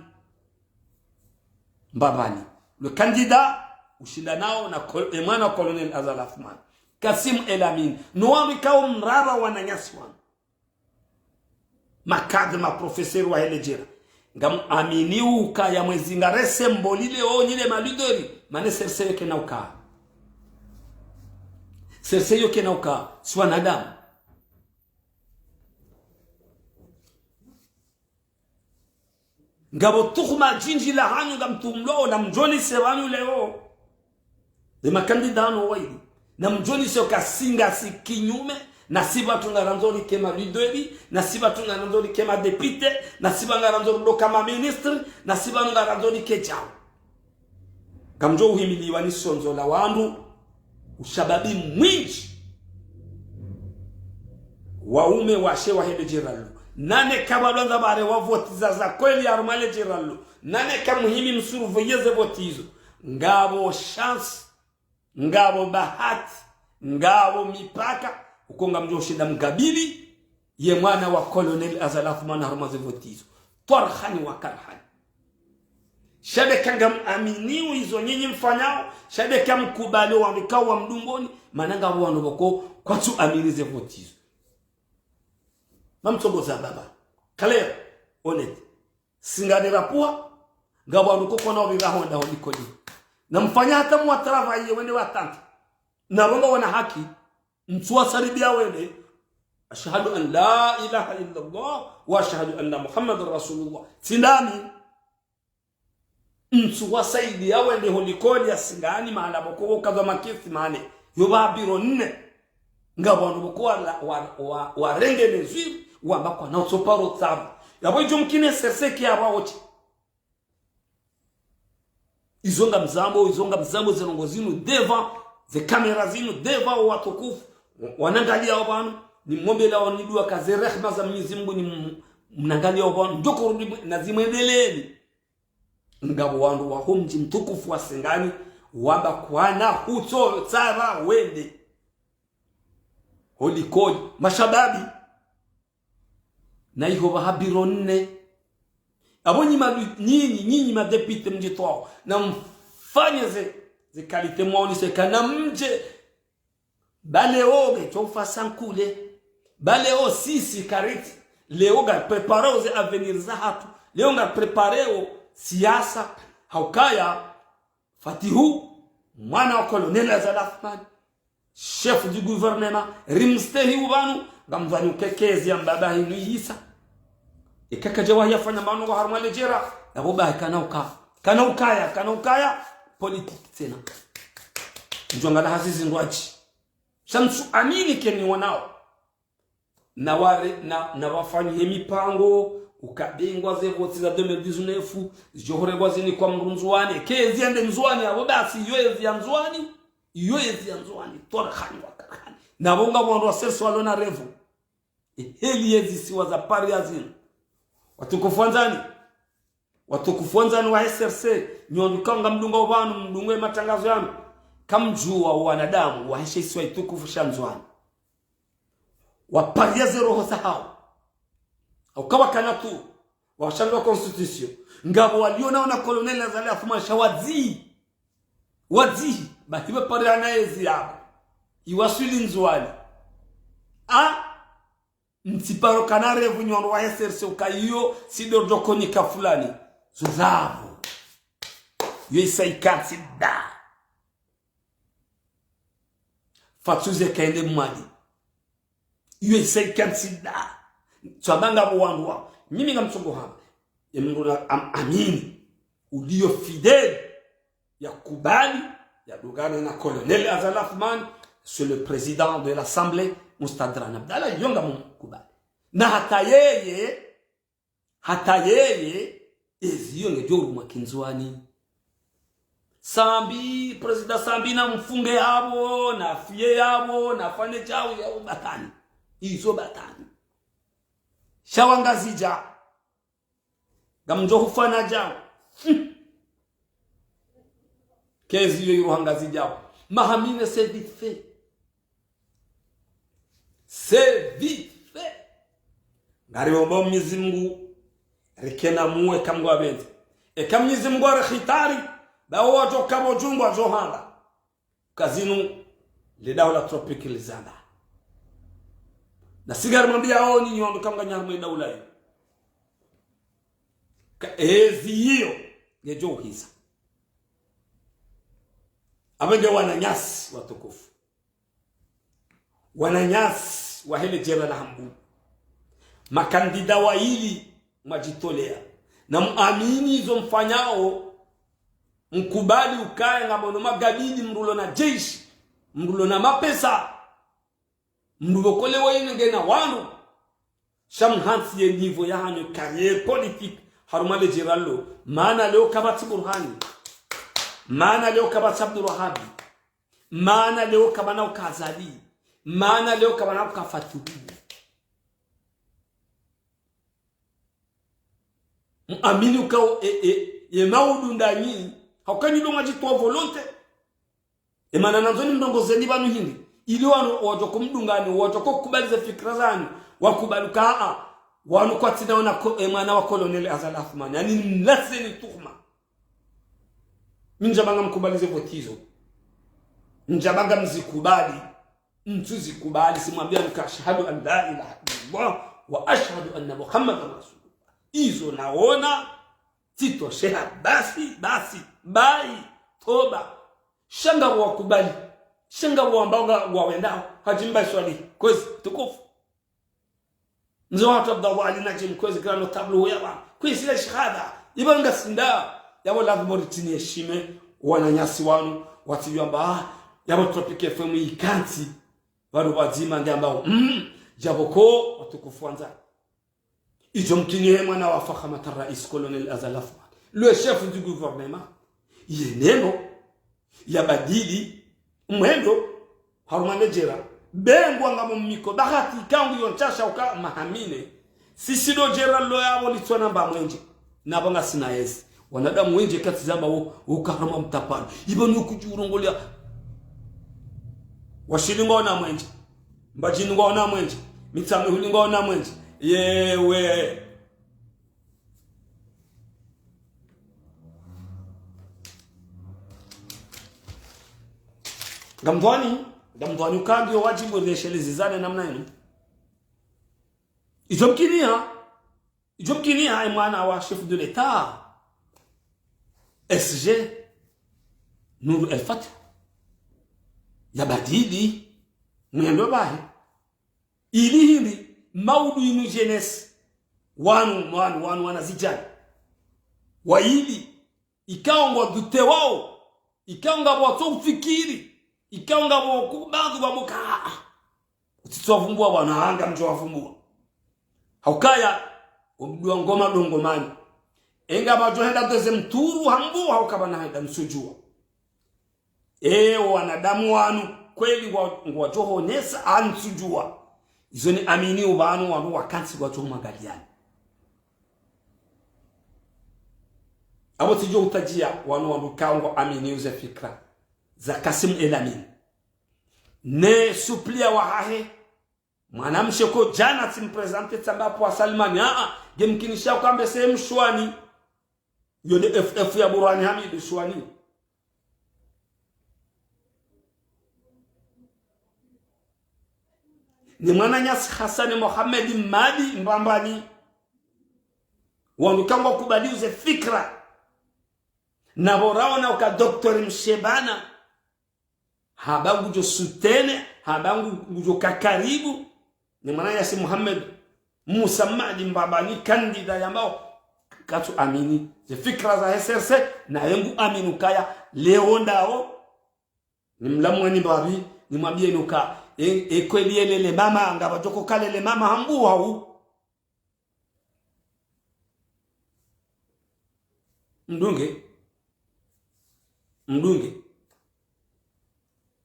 Mbabani, le candidat ushindanao na col-, e mwana wa Colonel Azali Assoumani, Kassim El Amine, no wandru ikao mraba wananyasi wanu. Makadre, maprofeseri wahe le djera. Ngamuaminio uka ya mwezi ngare symbole leo nyi le maleader, mana C R C yo kayina uka. C R C yo kayina uka, si wanadamu. Ngapvo tuhuma nyindji la hanyu ngamtuhumulwao, namdjonise pvanu leo. Ze makandida wanu waili. Namdjonise uka si ngasi kinyume, nasi pvatsu ngarandzo rike maleader, nasi pvatsu ngarandzo rike madéputé, nasi pvatsu ngarandzo ridoka maministre, nasi pvatsu ngarandzo rike djau. Ngamdjo uhimiliwa ni sonzo la wandru, ushababi mwindji. Waume washe wahe le djera lo. Nane kapvadjwandza pvare wavoti za za kweli harumwa le djera lo. Nane kamuhimi msurveiller ze voti izo. Ngapvo chance, ngapvo bahati, ngapvo mipaka, uko ngamdjo ushinda mkabili ye mwana wa Colonel Azali Assoumani harumwa ze voti izo. Twarhani wa karhani. Sha eka ngamuaminio izo nyinyi mfanyao, sha eka mkubalio wandru ikao wamdungoni, mana ngapvo wandru pvoko kwatsuamini ze voti izo. Namtsongoza pvapvo. Clair, honnête. Singani rapua, ngapvo wandru koko na wapvira honda holikoli. Namfanya hata mwa travail ye wende watante. Napvo ngwawana haki, ntsu wasaidia wende. أشهد أن لا إله إلا الله وأشهد أن محمدا رسول الله. Tsi ndami. Ntsu wasaidia wende holikoli ya Singani mahala pvoko pvo kazwa makesi mane. Yo pva biro nne. Ngapvo wandru pvoko wala-, wa-, wa-, warenge ne zwiri, wamba kwana utso paro tsamu. Yapvo idjo mkine C R C ki yapvo otsi. Izo ngamzambo, izo ngamzambo ze ndrongoo zinu, devant ze caméra zinu, devant wo watukufu wanangaliao pvanu, nimwombelea wanu dua ka ze rehema za Mwenyezi Mungu ni m-, mnangaliao pvanu, ndjo kurudi mwe-, na zimwendeleeni. Ngapvo wandru waho mdji mtukufu wa Singani, wamba kwana hutso tsara wende holikoli, mashababi. Na iho pvaha biro nne. Apvo nyi ma-, nyinyi, nyinyi madéputé mdjitwao. Na mfanye ze, ze qualité mwaonise kana mdje. Ba leo nge tsofa sankule. Ba leo sisi kariti. Leo nga prépareo ze avenir zahatru. Leo nga prépareo siasa. Haukaya Fatihu, mwana wa Colonel Azali Assoumani. chef du gouvernement, rimstehi upvanu, ngamdhwani uka ezi ya mbaba hinu yisa. Eka kadja wahi yafanya maono ngo harumwa le jera, yapvo bahi kana uka, kana ukaya, kana ukaya, politique tsena. Ndjo ngala hazi zindrwadji. Sha ntsu amini ke niwonao. Na ware, na, na wafanyihe mipango, uka bengwa ze voti za deux mille dix-neuf, zidjo horengwa zinikwa mndru Ndzuwani, ke ezi yende Ndzuwani, yapvo basi, iyo ezi ya Ndzuwani, iyo ezi ya Ndzuwani, Torhani wa Karhani. Na pvo ngapvo wandru wa C R C walo na revu. Eheli yezi siwa za Paris ya zinu. Watukufu wandzani, watukufu wandzani wa C R C, nyi wandru ikao ngamdungao pvanu, mdunge matangazo yanu. Kamdjuwa wanadamu, waheshe isiwa itukufu sha Ndzuwani. Waparia ze roho zahao. Au kawakana tu, washandwa constitution. Ngapvo walio nao na Colonel Azali Assoumani sha wadzihi. Wadzihi, bahi pvapvariha na ezi yapvo. Iwaswili Ndzuwani. A, ntsiparo kana revu nyi wandru wa C R C uka iyo, si ndo djoko nika fulani. Zo zapvo. Yo isa ikantsi da. Fatsuze kaende Mwali. Iyo isa ikantsi da. Tsamba ngapvo wandru wa. Mimi ngamtsongo hamba. Ye mndru na am-, amini. Ulio fidèle. Yakubali. Yadungane na Colonel Azali Assoumani. C'est le président de l'Assemblée. Mustadran Abdallah. Yo ngamumkubali. Na hata yeye. Hata yeye, ezi iyo ngedjo urumwa kindzuwani. Sambi, président Sambi na mfunge yapvo, na fiye yapvo, na fanye djau yapvo batwani. Izo batwani. Sha wangazidja. Ngamdjo hufanya djau. Hmm. Ke ezi iyo iruha Ngazidja. Mahamine, c'est vite fait. C'est vite fait. Ngariomba Mwenyezi Mungu, rikena muwe kamgwa benzi. Eka Mwenyezi Mungu arihitari, ba wo wadjo kabo djungu wadjo handa. Kazinu, le daula tropique lizanda. Na si ngarimwambia oni nyi wandru kamganya harumwa daula iyo. Ka ezi iyo, ngedjo uhisa. Apvo nge wananyasi watukufu. Wananyasi wahe le jera la Hambu. Makandida wayili mwadjitolea. Na muamini izo mfanyao, mkubali ukaya ngamwono magabidi mndru ulo na jeshi, mndru ulo na mapesa, mndru pvoko le wayini ngena wandru. Sha mhantsi ye niveau yahanyu carrière politique harumwa le jera lo. Maana leo kapvatsi Burhani. Maana leo kapvatsi Abdul Wahabi. Maana leo kapvana uka Azali. Maana leo kapvana uka Fatuhu. Muamini uka o, e, e, ye maudu ndanyi. Hauka nyi ndo mwadjitoa volonté. Emana nandzo nimrongozeni pvanu hindri. Ili wanu wadjoko mdungani, wadjoko kubali ze fikira zanyu. Wakubali uka a, wanu kwatsina ona ko, e mwana wa Colonel Azali Assoumani. Yaani mlaseni tuhuma. Mi ndjamba ngamkubali ze voti izo. Ndjamba ngamzikubali. Ntsuzikubali, simwambia nika ashhadu an la ilaha illallah wa ashhadu anna Muhammadan rasulullah. Izo naona, tsitosheha basi, basi, bayi, toba. Sha ngapvo wakubali. Sha ngapvo wambao nga wawendao. Hadji Mbaye Swalihi. Kwezi, tukufu. Mze watru Abdallah Ali Najim, kwezi grand notable uya pvanu. Kwezi la shahada. Ipvo ngasinda. Yapvo lazima ritini heshima wananyasi wanu. Watsi yamba, ah, yapvo Tropic F M ikantsi. Pvanu pvadzima nge ambao, mm, djapvo ko, watukufu wandzani. Idjo mkini he mwana wa Fakhamat Rais Colonel Azali Assoumani, le chef du gouvernement. Ye neno, yabadili mwendo, harumwa le jera. Bengwa ngamo miko, bahati kangu yo ntsasha uka mahamine. Sisi ndo jera lo yapvo litsona mba mwenje. Napvo ngasina ezi. Wanadamu wendji katsi zamba wo, uka harumwa mtapano. Ipvo ni ukudjurongolia. Washili ngwaona mwenje. Mbadjini ngwaona mwenje. Mitsamihuli ngwaona mwenje. Yewe. Ngamdhwani, ngamdhwani uka ngiyo wadjibu reshelezane namna inu. Idjo mkiniha, idjo mkiniha e mwana wa chef de l'État, S G Nour El Fath. yabadili mwendo bahe. Ili hindri maudu inu jeunesse, wanu, wanu, wanu wanazidjana. Waili, ikao ngwadutewao, ikao ngapvo watso ufikiri, ikao ngapvo kubadhu wamoka, ah, ah. Utsitso wavumbua wana hanga mdjo wavumbua. Haukaya, omdru wa ngoma ndo ngomani. Enga pvadjo henda deuxième tour hambu, hauka pvana henda ntsudjua. Ewo wanadamu wanu, kweli ngwa-, ngwadjo honesa, antsudjua. Izo ni amini upvanu wanu wakantsi ngwadjo mwangaliani. Apvo tsidjo utadjia wanu wandru ka ngwa amini uze fikra za Kassim El Amine. Ne suppléant wahahe, mwanamshe ko djana tsimpresente tsamba pvwa Salimani, aa, ngemkinisha ukambe se mshwani. Yo nde F F ya Burhani Hamidu shwani. Ni mwananyasi Hassani Mohamed Mmadi Mbambani. Wandru ka ngwakubali uze fikra. Na pvo raona uka Docteur Mshebana. Hamba ngudjo soutenir, hamba ngu-, ngudjo ka karibu. Ni mwananyasi Mohamed Musa Mmadi Mbambani candidat yambao katsu amini ze fikra za S R C, naye ngu amini ukaya leo ndao. Ni mlamu weni mbapvi, ni mwambie nuka, e, e kweli yelele mama, ngapvadjo ko kalele mama hambu hau. Mdunge. Mdunge.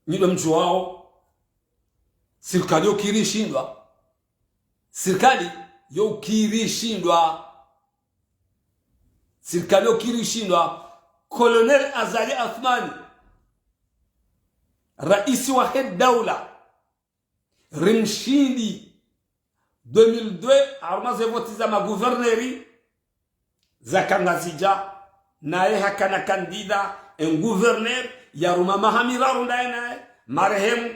Nyi ndo mdjuwao. Sirikali yo kiri shindwa. Sirikali yo kiri shindwa. Sirikali yo kiri shindwa. Colonel Azali Assoumani, raisi wahe daula, rimshindi deux mille deux, harumwa ze voti za magouverneur zaka Ngazidja, naye hakana candidat, un gouverneur, yaruma maha miraru ndaye naye, marehemu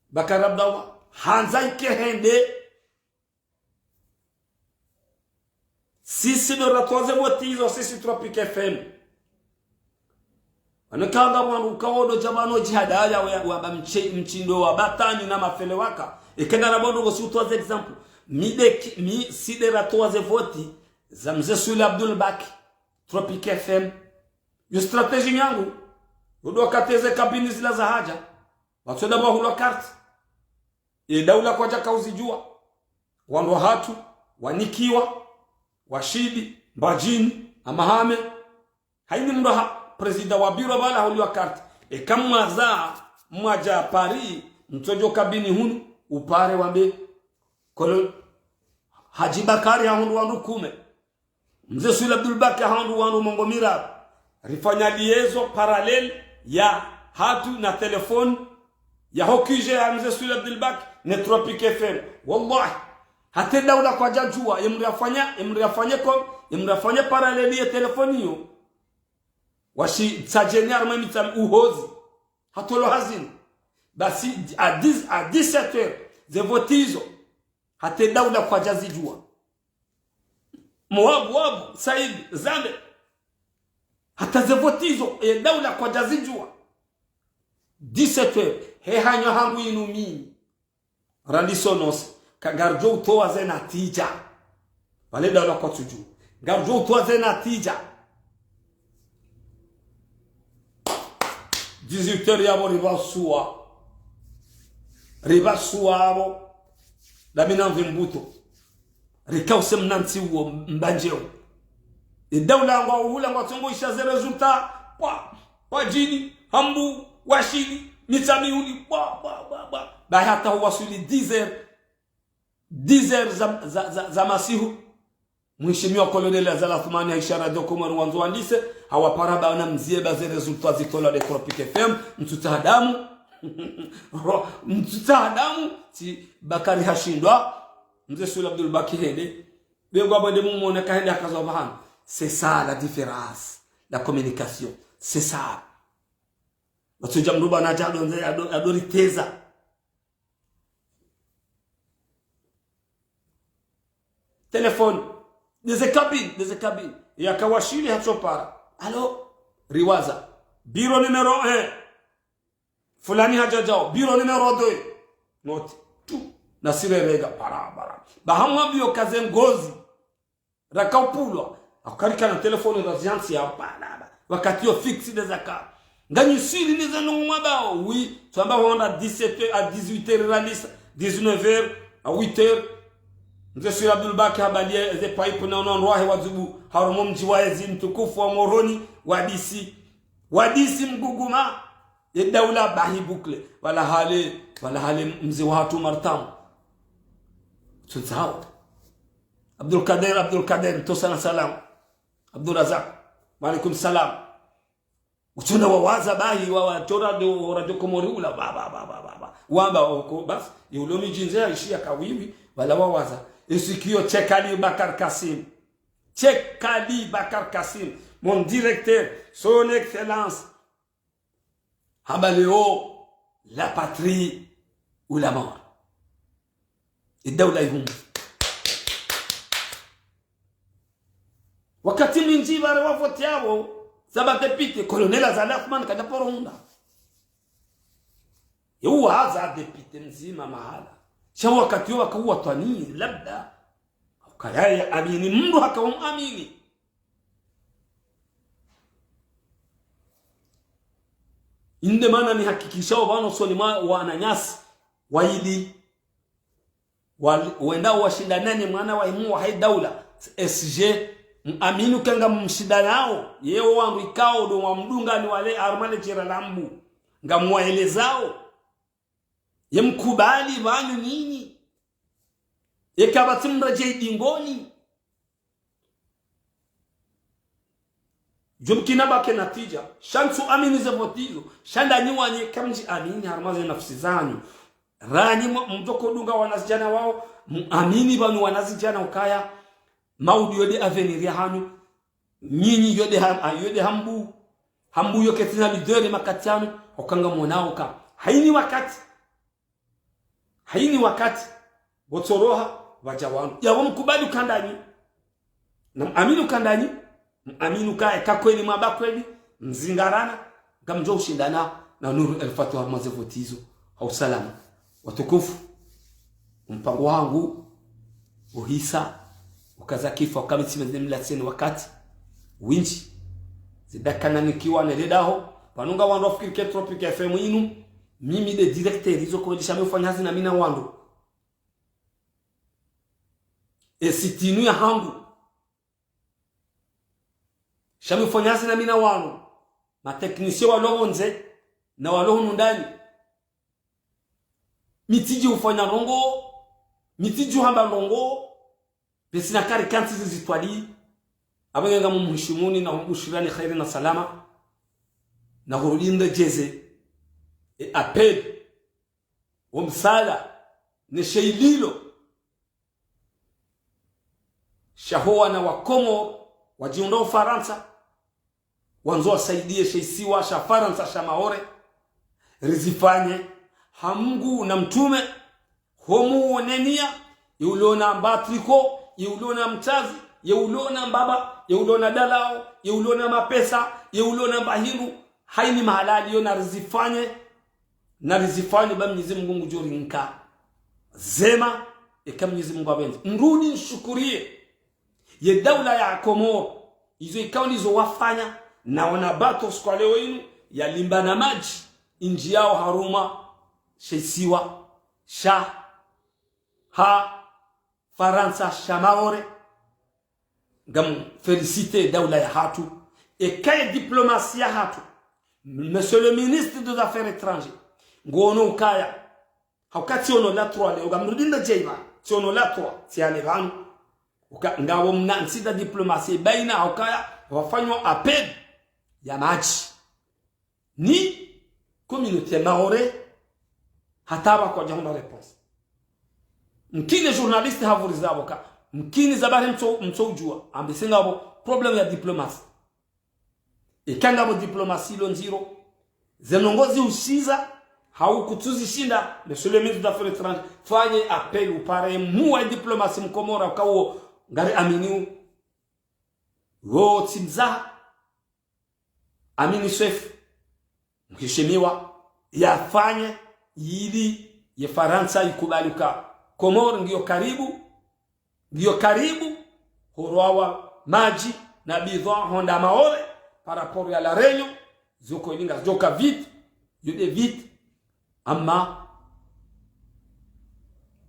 Bakari Abdallah, handza ike hende. Sisi ndo ratowa ze voti izo, sisi Tropic F M. Wanu kanga wanu kawodo djabano djihada ya wa-, wamba mche-, mshindo wa Batani na Mafele waka. Eka ngarabo ndo ngosi utowa ze exemple. Mi nde ki-, mi si nde ratowa ze voti za Mze Souli Abdoul Baki. Tropic F M. Yo stratégie yangu. Yo ndo wakati ze cabine zila zahadja. Watsoda wahulwa carte. E daula kwadjaka uzidjuwa. Wandru wahatru, wanikiwa, washindi, Mbadjini, Hamahame. Hayini mndru ha, président wa bureau pvala hahulwa carte. Eka mwaza, mwadja Paris, mtsodjo cabine hunu, upare wambe. Kolo, Hadji Bakari hahundru wandru kume. Mze Souli Abdoul Baki hahundru wandru mengo miraru. Rifanya liaison parallèle yahatru na téléphone ya ho Q G ya Mze Souli Abdoul Baki ne Tropic F M. Wallahi. Hata e daula kwadjadjuwa, ye mndru yafanya, ye mndru yafanya ko, ye mndru yafanya parallèle ye téléphone iyo. Washi tsadjeni harumwa mitsa uhozi. Hatolo hazini. Basi, à dix, à dix-sept heures, ze voti izo. Hata e daula kwadjazidjuwa. Moabu, Wabu, Said, Zambe. Hata ze voti izo, e daula kwadjazidjuwa. Dix-sept heures, he hanyo hangu inu mimi. Randisonose, ka ngaridjo utowa ze natija. Pvale daula kwatsudjuwa. Ngaridjo utowa ze natija. Dix-huit heures yapvo ripvasuwa. Ripvasuwa apvo. Damina mvi mbuto. Rikause mnantsi uwo mbandjeo. E daula ngwa uhula ngwatsongo isha ze résultat. Pwa, pwa djini, hambu, washili, Mitsamihuli, pwa, pwa, pwa, pwa. Bahi hata huwaswili dix heures. Dix heures za, za, za, za masihu. Mheshimiwa Colonel Azali Assoumani haisha Radio Comores wandzo wandise, hawapara ba na mzie ba ze résultats zitolwa nde Tropic F M, mtsutsaha damu. Ro-, mtsutsaha damu, tsi Bakari hashindwa, Mze Souli Abdoul Baki hende. Bengwa bwende mumone kahende hakaza pvahanu. C'est ça la différence, la communication. C'est ça. Watsudja mndru pvanu adja ado nze, ado, ado riteza. Téléphone. Nde ze cabine, nde ze cabine. Yaka washili hatsopara. Allô? Riwaza. Bureau numéro un. Fulani hadja djao, bureau numéro deux. Note, tu. Nasirerega, para, para. Ba hamwambiyo kaze ngozi. Rakaupvulwa. Akarikana telefoni raziantsi ya, para, para. Wakati yo fixe nde zaka. Nganyi siri nde zanu mwabao, oui. Tsamba hwenda dix-sept heures à dix-huit heures ralisa. Dix-neuf heures à huit heures. Mze Swira Abdul Baki habaliye ze pipe na unondrwahe wadzubu. Harumwa mdji wa ezi mtukufu wa Moroni, wadisi. Wadisi mguguma. Ye daula bahi bouclée. Wala hale, wala hale mze wahatru Martam. Tsuntsao. Abdul Kader, Abdul Kader, tosa na salam. Abdul Razak, wa alaikum salam. Utsuna wawaza bahi, wa, wa, tora do, ora do Komori ula, ba, ba, ba. Wamba oko, bas, yulo midjinze ya ishi ya kawiwi, wala wawaza. Esikiyo Cheikh Ali Bakar Kassim. Cheikh Ali Bakar Kassim, mon directeur, son excellence. Hamba leo, la patrie ou la mort. Ye daula ihumu. Wakati mwindji pvare wavoti yapvo, za ba député, Colonel Azali Assoumani kadja paro hundra. Ye uwaza député mdzima mahala. Sha wakati yo waka uwatwani, labda. Ukaya ye amini, mndru haka umwamini. Inde mana nihakikishao pvanu usoni mwa wananyasi, waili, wa, wenda washindane ne mwana wa imu wa hayi daula, S G, mwamini uka ngamshindanao, ye wo wandru ikao ndo wamdungani wale harumwa le jera la mbu, ngamwaelezao, ye mkubali pvanu nyinyi, ye kapvatsi mredjei dingoni. Djumkina bake natija, sha ntsu amini ze voti izo, sha ndanyi wanyi kamdji amini harumwa ze nafsi zanyu. Ranyi mwa, mtoko dunga wanazidjana wao, mwamini pvanu wanazidjana ukaya, maudu yo nde avenir ya hanyu, nyinyi yo nde ha, yo nde hambu, hambu yo ketsina leader makati yanu, uka ngamwonao uka. Hayini wakati. Hayini wakati, pvotsoroha, pvadja wanu. Yapvo mkubali uka ndanyi. Na mwamini uka ndanyi, mwamini uka eka kweli mwamba kweli, mzingarana, ngamdjo ushindana na Nour El Fath harumwa ze voti izo. Ha usalama. Watukufu, mpango wangu, uhisa, ukaza kifa, uka mi tsi mende mlatseni wakati, windji, zidakana nikiwa nele daho, pvanu nga wandru wafikiri ke Tropic F M inu, mimi nde directeur, izo kweli sha mi ufanya hazi na mi na wandru. Ye site inu ya hangu. Sha mi ufanya hazi na mi na wandru. Ma techniciens walo pvondze, na walo hunu ndani. Mi tsidji ufanya ndrongo, mi tsidji uhamba ndrongo, pesi na kari kantsi zizitwali, apvo nge ngamumhishimuni na humbushirani kheri na salama, na hurudi ndejeze, ye appel, wo msala, ne sheyililo, sha ho wana wa Komori, wadjihundra Ufarantsa, wandzo wasaidiye she isiwa sha Farantsa sha Maore, rizifanye ha Mngu na Mtrume, ho muonenia, ye ulona mbatriko, ye ulona mtsazi, ye ulona mbaba, ye ulona dalao, ye ulona mapesa, ye ulona mbahindru, hayini mahala yaliyo na rizifanye, na rizifanye ba Mnyezi Mngu ngudjo rinka zema, eka Mnyezi Mngu hapvendze. Nirudi nishukuriye ye daula ya Komori, izo ikao ndizo wafanya, na wana bato siku ya leo inu, ya limba na madji, indjiyao harumwa she isiwa sha ha Farantsa sha Maore, ngam féliciter daula ya hatru, eka ye diplomatie ya hatru, Monsieur le ministre des Affaires étrangères, ngono ukaya, hauka tsiono la trois leo, ngamrudi ndejei pvanu, tsiono la trois, tsiane pvanu, uka, ngapvo mna ntsi nda diplomatie, baina, haukaya, wafanywa appel ya madji. Ni communauté Maore, hata pvanu kwadjahundra réponse. Mkini journaliste havurizapvo ka, mkini za pvare mtso, mtso udjua, ambese ngapvo problème ya diplomatie. Eka ngapvo diplomatie ilo ndziro, ze ndrongo ziushiza, hau kutsuzishinda, Monsieur le ministre des Affaires étrangères, fanye appel upare mhuu wa diplomatie mkomori ukao, ngari aminiu. Wo tsi mzaha. Amini Swefu, mheshimiwa, yafanye ili ye Farantsa ikubali uka Komori ngiyo karibu, ngiyo karibu, hurwawa madji na bidhwaa hwenda Maore, par rapport ya La Réunion, zo ko ili ngazidjoka vite, yo nde vite, ama,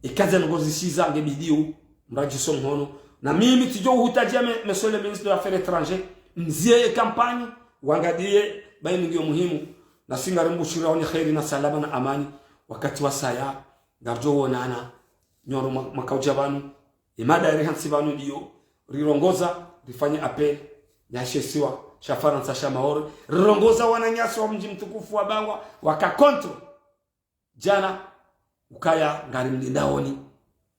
eka ze ndrongoo zishiza nge bidi u mradjise mhono. Na mimi tsidjo uhutadjia me-, monsieur le ministre des Affaires étrangères, mzie ye kampanyi, wangaliye, bayi ngiyo muhimu. Na si ngarimbushirao ni kheri na salama na amani, wakati wasaya, ngaridjo wonana, nyoro mwa-, mwakaudja pvanu, ye mada yari hantsi pvanu ndiyo, rirongoza, rifanye appel, na she isiwa sha Farantsa sha Maore, rirongoza wananyasi wa mdji mtukufu wa Bangwa, waka contre. Djana, ukaya, ngarimlindaoni,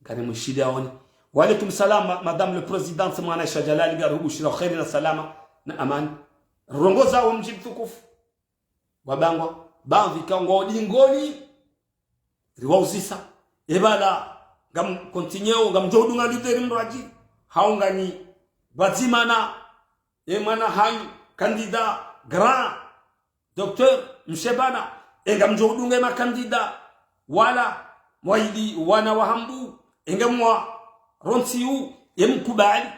ngarimshidaoni. Wa alaikum salam, ma-, Madame le Présidente, mwana Aisha Jalali, ngarihubushira kheri na salama, na amani. Rirongoza wa mdji mtukufu wa Bangwa, pvandzi ka ngwao dingoni, riwauzisa. Ebala, ngam continueo, ngamdjo udunga leader mradji, hau ngani, pvadzima na, e mwana hanyu, candidat, grand, docteur, mshebana, e ngamdjo udunga e ma candidat, wala, mwaidi, wana wa Hambu, e ngamwa, rontsiu, e mkubali,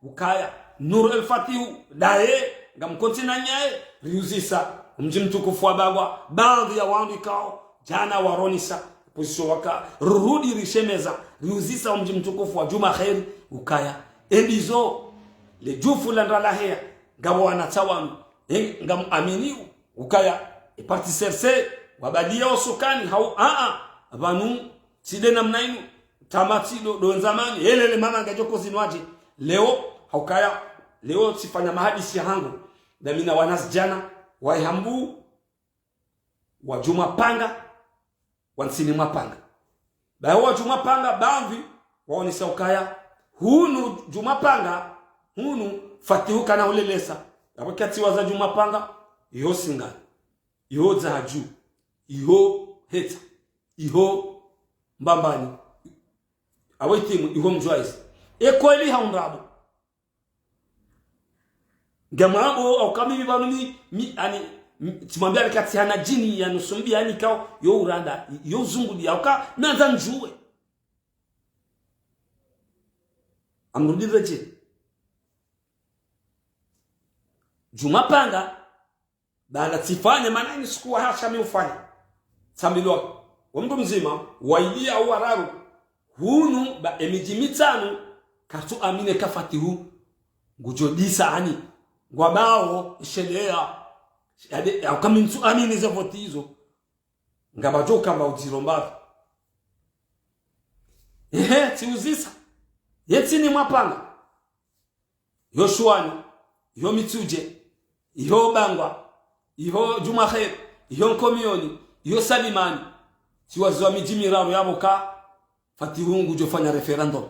ukaya, Nour El Fatihu, daye, ngam continue nanyaye, riuzisa, mdji mtukufu wa Bangwa, pvandzi ya wandru ikao, djana waronesa, position waka, rurudi rishemeza, riuzisa mdji mtukufu wa Djuma Kheri, ukaya, e ndizo, le djufu la ndralaheya, ngapvo wanatsa wanu, e, ngam aminiu, ukaya, e parti C R C, wabadia osokani, hau, a, a, pvanu, tsi nde namna inu, tama tsi ndo, ndo ndzamani, elele mana ngadjo kozinwadje, leo, haukaya, leo tsifanya mahadisi ya hangu, damina wanazidjana, wa Hambu, wa Djuma Panga, wa ntsini mwa Panga. Baye wa Djuma Panga, pvandzi, waonesa ukaya, hunu Djuma Panga, hunu Fatihu kana ulelesa. Apvo katsiwa za Djuma Panga, iho Singani, iho Dzahadju, iho Hetsa, iho Mbambani, apvo itimu, iho Mdjwaizi. E kweli hau ndrabo. Ngamwambo, au kamimi pvanu mi, mi, ani, mi, tsimwambia rika tsihana djini ya nusumbi, ani kao, yo uranda, yo uzungudi, au ka, nanza ndjuwe. Amrudi redje. Djuma Panga, bala tsifanya, mana ini suku wa hasha mi ufanya. Tsambilwa, wa mndru mdzima, waili au wararu. Hunu, ba emidji mitsanu, katsu amini ka Fatihu, ngudjo disa ani. Ngwambao, ishelea. Ade, au kami ntsu amini ze voti izo. Ngapvadjo kamba udziro mbapvi. Ehe, tsiuzisa. Ye ntsini mwa Panga. Iho Shuwani, iho Mitsudje, iho Bangwa, iho Djuma Kheri, iho Nkomioni, iho Salimani, tsiwaziwa midji miraru yapvo ka, Fatihu ngudjo fanya référendum.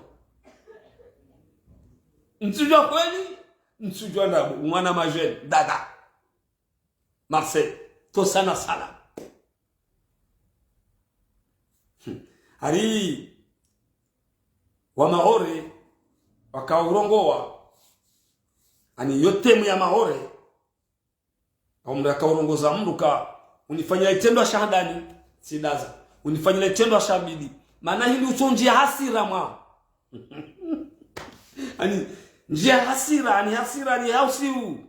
Ntsudjua kweli, ntsudjua ndrabo, mwana majeni, dada. Marseille, tosana sala. Hmm. Hari wa Maore, wakaurongowa, ani yo thème ya Maore, au mndru akaurongoza mndru ka, unifanyila itrendwa sha handani, tsidaza. Unifanyila itrendwa sha bidi. Mana hindri utsondjia hasira mwa. Ani, ndjia hasira, ani hasira, ani hausiu.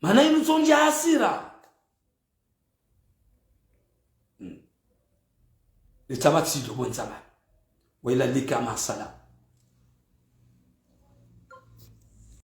Mana inu tsondjia hasira. Hmm. Nitsama tsido bwenzama. Wa ila lika ma salam.